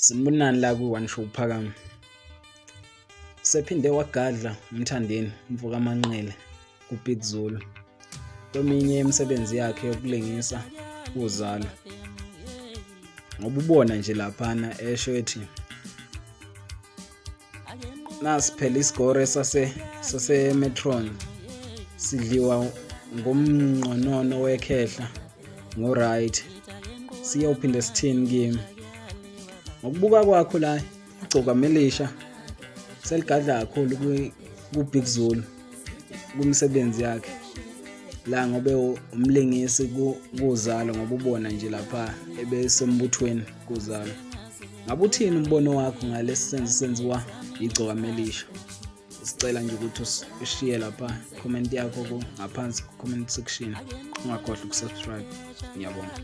Sanibonani la ku-One Show Phakama. Sephinde wagadla uMthandeni umfoka Manqele kuBig Zulu kweminye yemisebenzi yakhe yokulingisa uZalo. Ngoba ubona nje laphana esho ethi nasi phela isigore sase sase-Metron sidliwa ngomnqonono wekhehla ngo-right siyophinde sithini kimi ngokubuka kwakho la igcokamelisha seligadla kakhulu ku-Big Zulu kwimisebenzi yakhe la ngobe umlingisi kuzalo ngoba ubona nje lapha ebesembuthweni kuzalo. Ngabe uthini umbono wakho ngalesi senzo senziwa igcokamelisha? Sicela nje ukuthi ushiye lapha comment yakho ngaphansi ku-comment section, ungakhohlwa ukusubscribe. Ngiyabonga.